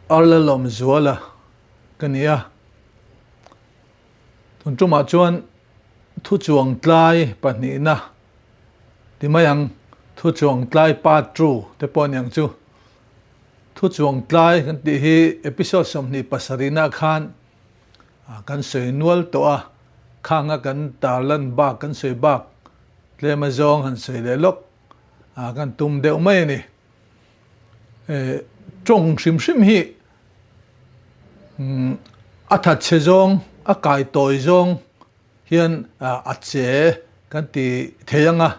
Arlalawmzuala ka ni a, tun tumah chuan thu chuang tlai pahnihna ti mai ang, thu chuang tlai part 2 te pawh a ni ang chu. Thu chuang tlai kan tih hi episode 27 na khan kan sawi nual tawh a, khanga kan tarlan bak kan sawi bak tlem azawng han sawi leh lawk kan tum deuh mai a ni. Tawng hrim hrim hi a thatchhe zawng, a kai tawi zawng hian a che kan ti thei ang a,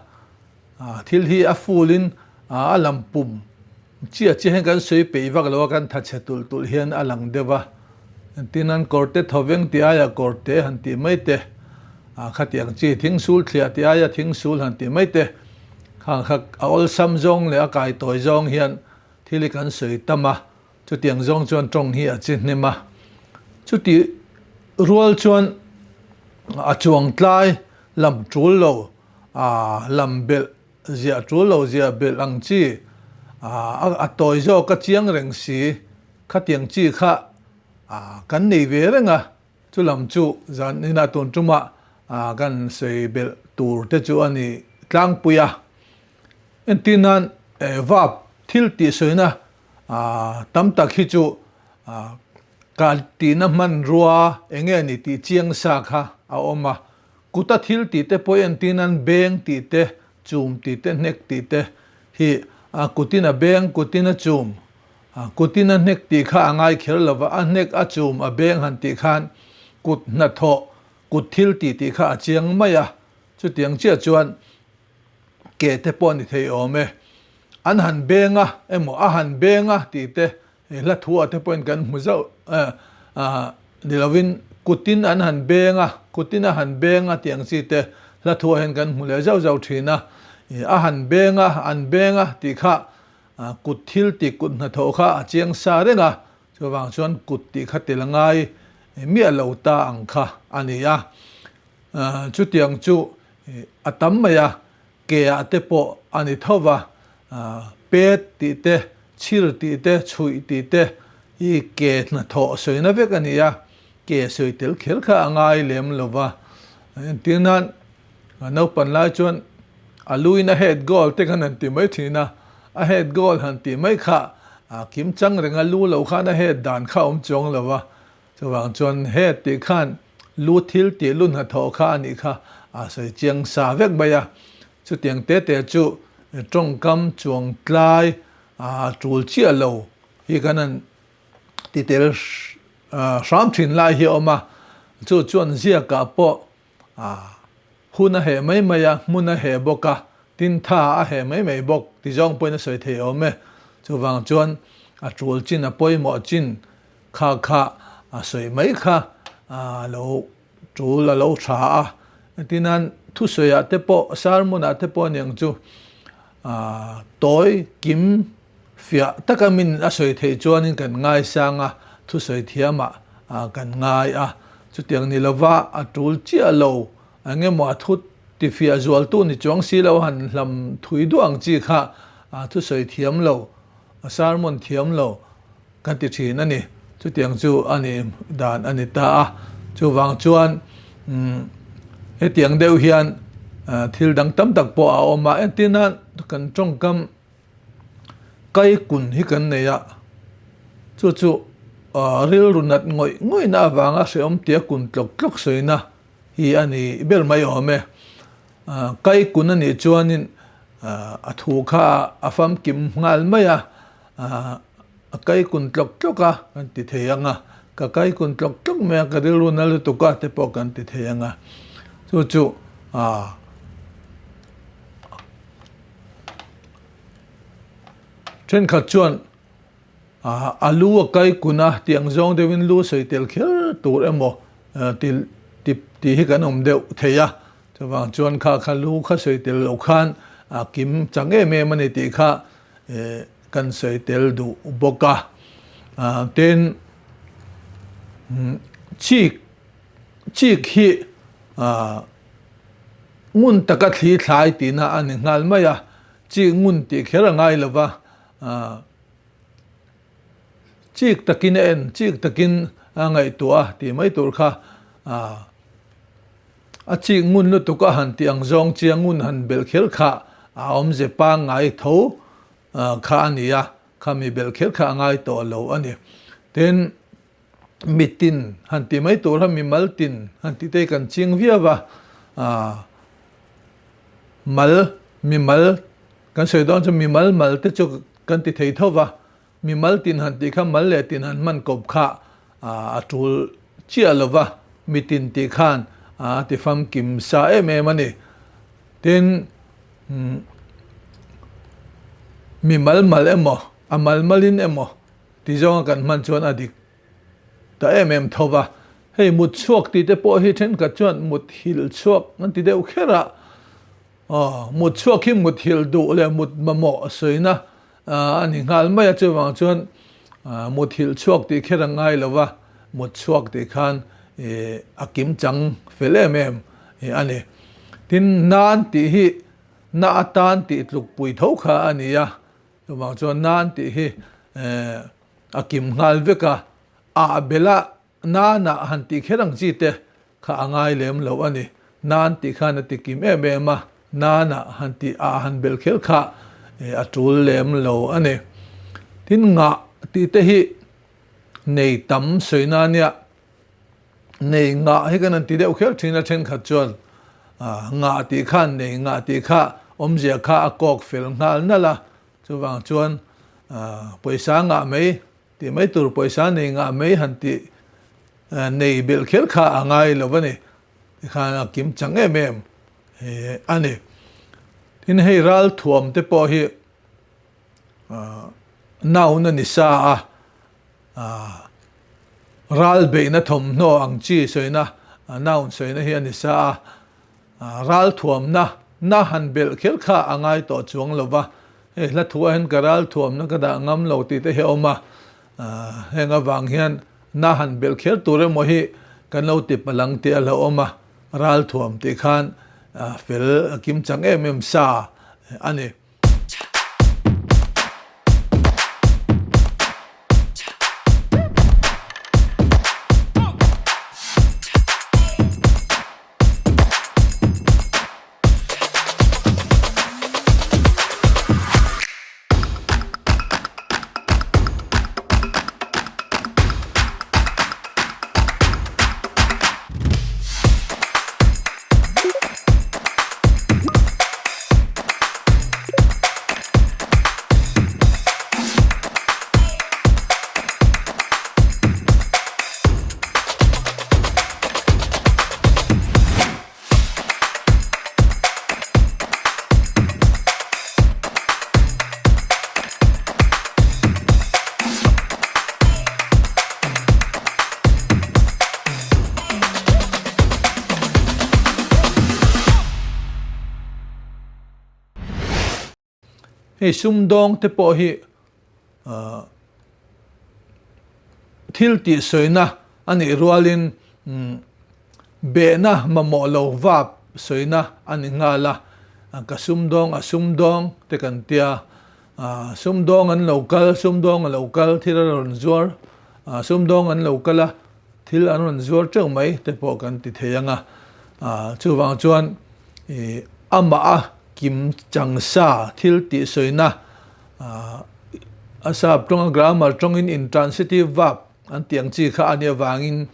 thil hi a full in a lam pum chiah chiah hian kan sawi peih vak lo a, kan thatchhe tulh tulh hian a lang deuh a. Engtin an kawrte thawveng tih aia kawrte han tih mai te, khatiang chi thingsul thliah tih aia thingsul han tih mai te, khang kha a awlsam zawng leh a kai tawi zawng hian thil hi kan sawi tam a, chutiang zawng chuan tawng hi a chi hnem a. Chuti rual chuan a chuang tlai lam tul lo, lam belh ziah tul lo ziah belh ang chi, a tawi zawk a chiang reng si. Khatiang chi kha kan nei ve reng a, chu lam chu zan inah tun tumah kan sawi belh tur te chu a ni tlangpui a. Entir nan vap thil tih sawina tam tak hi chu kal tihna hmanrua eng nge ni tih chiang sa kha a awm a. Kuta thil tih te pawh entir nan beng tih te, chum tih te, hnek tih te hi kutin a beng, kutin a chum Kutin a hnek tih kha a ngai kher lo va, a hnek a chum a beng han tih khan kut hnathawh, kut thil tih tih kha a chiang mai a, chutiang chiah chuan ke te pawh a ni thei awm e. An han beng a emaw a han beng a tih te he hla thu ah te pawhin kan hmu zauh ni lovin kutin an han beng a, kutin a han beng a tih ang chi te hla thu ah hian kan hmu leh zauh zauh thin a, a han beng a, an beng a tih kha Kut thil tih kut hnathawh kha a chiang sa reng a, chuvang chuan kut tih kha tel a ngai miah lo ta ang kha a ni a. Chutiang chu a tam mai a, ke ah te pawh a ni tho va, pet tih te, chhir tih te, chhuih tih te hi ke hnathawh sawina vek a ni a, ke sawi tel kher kha a ngai lem lo va. Entir nan Naupan lai chuan a luin a head goal te khan han ti mai thin a, a head goal han tih mai kha kim chang reng a, lu lo khan a head dan kha a awm chuang lo va, chuvang chuan head tih khan lu thil tih lu hnathawh kha a nih kha a sawi chiang sa vek mai a, chutiang te te chu tawngkam chuang tlai tul chiah lo hi kan han ti tel hram thin lai hi a awm a, chu chuan ziakah pawh A hun a heh mai mai a, hmun a heh bawk a, tin tha a heh mai mai bawk ti zawng pawhin a sawi thei awm e. Chuvang chuan a tul chin a pawimawh chin kha kha a sawi mai kha a lo tul a lo tha a. Tinan thusawiah te pawh sermon-ah te pawh aniang chu tawi kim Fiah taka min a sawi theih chuanin kan ngaisang a, thusawi thiamah kan ngai a. Chutiang ni lova a tul chiah lo, eng emaw a thu tifiah zualtu ni chuang si lo han hlam thui duah ang chi kha thusawi thiam lo, sermon thiam lo kan ti thin a ni. Chutiang chu a nih dan a ni ta a. Chuvang chuan hetiang deuh hian thil dang tam tak pawh a awm a, entirnan kan tawngkam Kai kun hi kan nei a, chu chu rilru nat ngawih ngawihna avanga hrehawm tia kun tlawk tlawk sawina hi a ni ber mai awm e. Kai kun a nih chuanin a thu kha a famkim nghal mai a, a kai kun tlawk tlawk a kan ti thei ang a, ka kai kun tlawk tlawk mai a, ka rilru na lutuk a te pawh kan ti thei ang a, chu chu Thenkhat chuan a lu a kai kun a tih ang zawng deuhin lu sawi tel kher tur emaw tih hi kan awm deuh thei a, chuvang chuan kha kha lu kha sawi tel loh khan a kim chang em em a ni tih kha kan sawi tel duh bawk a. Tin, chik chik hi Ngun taka thli thlai tihna a ni nghal mai a, chi ngun tih kher a ngai lo va, Chik takin a en, chik takin a ngaihtuah a tih mai tur kha a chik ngun lutuk a han tih ang zawng chiang ngun han belh kher kha a awmze pangngai tho kha a ni a, khami belh kher kha a ngai tawh lo a ni. Tin, mitin han tih mai tur kha mimal tin han tih te hi kan ching viau a, mal, mimal kan sawi dawn chu mimal mal te chu kan ti thei tho va, Mi mal tin han tih kha mal leh tin han hman kawp kha a tul chiah lo va, mi tin tih khan a ti famkim sa em em a ni. Tin, mi mal mal emaw, a mal malin emaw ti zawnga kan hman chuan a dik ta em em tho va. Hei mut chhuak tih te pawh hi thenkhat chuan mut hilh chhuak an ti deuh kher a. Aw, mut chhuak hi mut hilh duh leh mut mamawh sawina a ni nghal mai a, chuvang chuan mut hilh chhuak tih kher a ngai lo va, mut chhuak tih khan a kim chang fel em em a ni. Tin, nan tih hi na atan tih tlukpui tho kha a ni a, chuvang chuan nan tih hi a kim nghal vek a, ah bela Nanah han tih kher ang chi te kha a ngai lem lo a ni. Nan tih khan a ti kim em em a, nanah han tih ah han belh kher kha a tul lem lo a ni. Tin ngah tih te hi nei tam sawina nia, nei ngah hi kan han ti deuh kher thin a thenkhat chuan ngah tih khan nei ngah tih kha awmzia kha a kawk fel nghal nalh a, chuvang chuan pawisa ngah mai Tih mai tur pawisa nei ngah mai han tih nei belh kher kha a ngai lo a ni. Tikhan a kim chang em em a ni. Tin hei ral thuam te pawh hi noun a ni sa a, ral beihna thawmhnaw ang chi sawina noun sawina hi a ni sa a. Ralthuamna na han belh kher kha a ngai tawh chuang lo va, hei hla thuah hian ka ralthuamna ka dah ngam lo tih te hi a awm a, heng avang hian na han belh kher tur emaw hi kan lo ti palang tih a hlauhawm a, ralthuam tih khan fel a kim chang em em sa a ni. Hei sumdawng te pawh hi thil tih sawina a nih rualin behna mamawh lo vap sawina a ni nghal a, ka sumdawng a sumdawng te kan tia, sumdawng an lo kal sumdawng a lo kal thil a rawn zuar, sumdawng an lo kal a thil an rawn zuar teuh mai te pawh kan ti thei ang a, chuvang chuan amah a Kim chang sa thil tih sawina a sap tawnga grammar tawngin intransitive verb an tih ang chi kha a nih avangin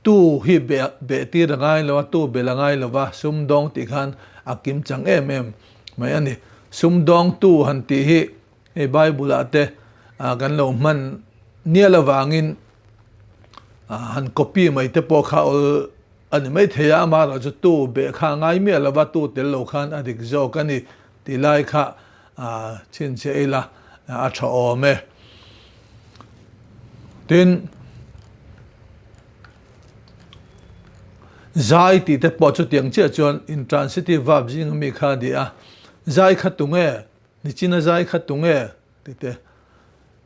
tu hi beh tir a ngai lo a, tu bel a ngai lo va, sumdawng tih khan a kim chang em em mai a ni. Sumdawng tu han tih hi hei Bible ah te kan lo hman nial avangin han copy mai te pawh kha awl A ni mai thei a, amaherawh chu tu beh kha a ngai miah lova, tu tel lo khan a dik zawk a ni tih lai kha chhinchhiah ila a tha awm e. Tin, zai tih te pawh chutiang chiah chuan intransitive verb zing ami kha a ni a, zai kha tunge, nichina zai kha tunge tih te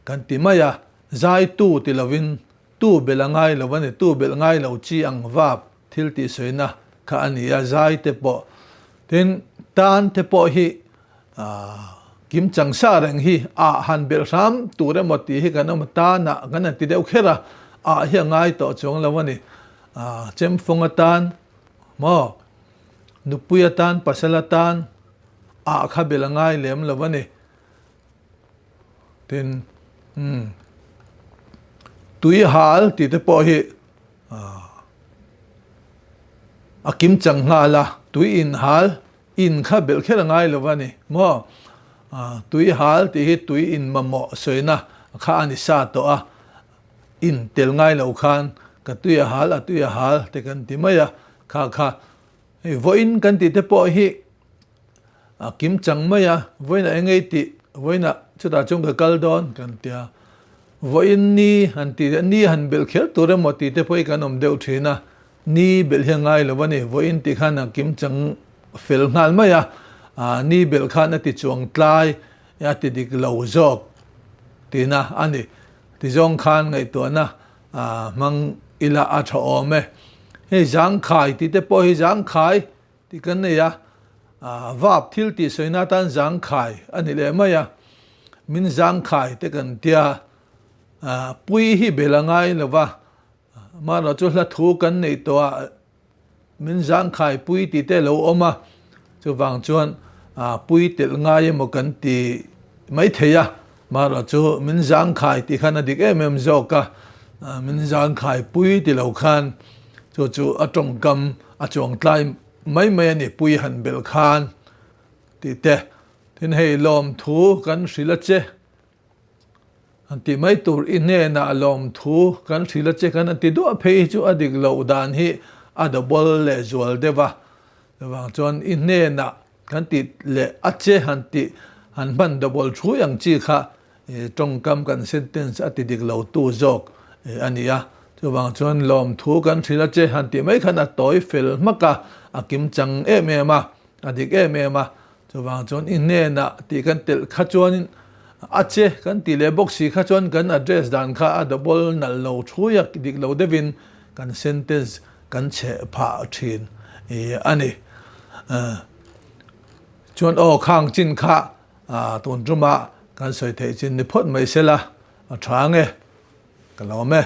kan ti mai a, zai tu ti lovin Tu belh a ngai lo a ni, tu belh ngai lo chi ang vap thil tih sawina kha a ni a, zai te pawh. Tin, tan te pawh hi Kim chang sa reng hi ah han belh hram tur emaw tih hi kan awm atan ah kan han ti deuh kher a, ah hi a ngai tawh chuang lo a ni. Chemfawng atan maw, nupui atan, pasal atan ah kha belh a ngai lem lo a ni. Tin, umm, tui hal tih te pawh hi a kim chang nghal a, tui in hal In kha belh kher a ngai lo a ni maw? Tui hal tih hi tui in mamawh sawina kha a ni sa tawh a, in tel ngai lo khan ka tui a hal, a tui a hal te kan ti mai a, kha kha hei vawiin kan tih te pawh hi a kim chang mai a, vawiinah eng ei tih, vawiinah chutah chuan ka kal dawn kan ti a, vawiin ni han tih leh ni han belh kher tur emaw tih te pawh hi kan awm deuh thin a, Ni belh hi a ngai lo a ni. Vawiin tih khan a kim chang fel nghal mai a, ni belh khan a ti chuang tlai, a ti dik lo zawk tihna a ni. Tizawng khan ngaihtuahna hmang ila a tha awm e. Hei zangkhai tih te pawh hi zangkhai tih kan nei a, vap thil tih sawina atan zangkhai a ni leh mai a, min zangkhai te kan tia, pui hi belh a ngai lo va, Amaherawh chu hla thu kan neih tawh ah min zangkhai pui tih te lo awm a, chuvang chuan pui telh ngai emaw kan ti mai thei a, amaherawh chu min zangkhai tih khan a dik em em zawk a, min zangkhai pui ti lo khan chu chu a tawngkam a chuangtlai mai mai a ni pui han belh khan tih te, tin hei lawmthu kan hrilh a che. An ti mai tur i hnenah lawmthu kan hrilh a che kan an ti duah phei hi chu a dik loh dan hi a double leh zual deuh a. Chuvang chuan i hnenah kan tih leh a che han tih han hman double thui ang chi kha tawngkam kan sentence a ti dik lo tu zawk a ni a. Chuvang chuan lawmthu kan hrilh a che han tih mai khan a tawi fel hmak a, a kimchang em em a, a dik em em a. Chuvang chuan i hnenah tih kan telh kha chuanin a che kan tih leh bawk si kha chuan kan address dan kha a double nalh lo thui a, dik lo deuhin kan sentence kan chheh phah thin a ni. Chuan aw khang chin kha tun tumah kan sawi theih chin ni phawt mai sela a tha nge ka lawm e.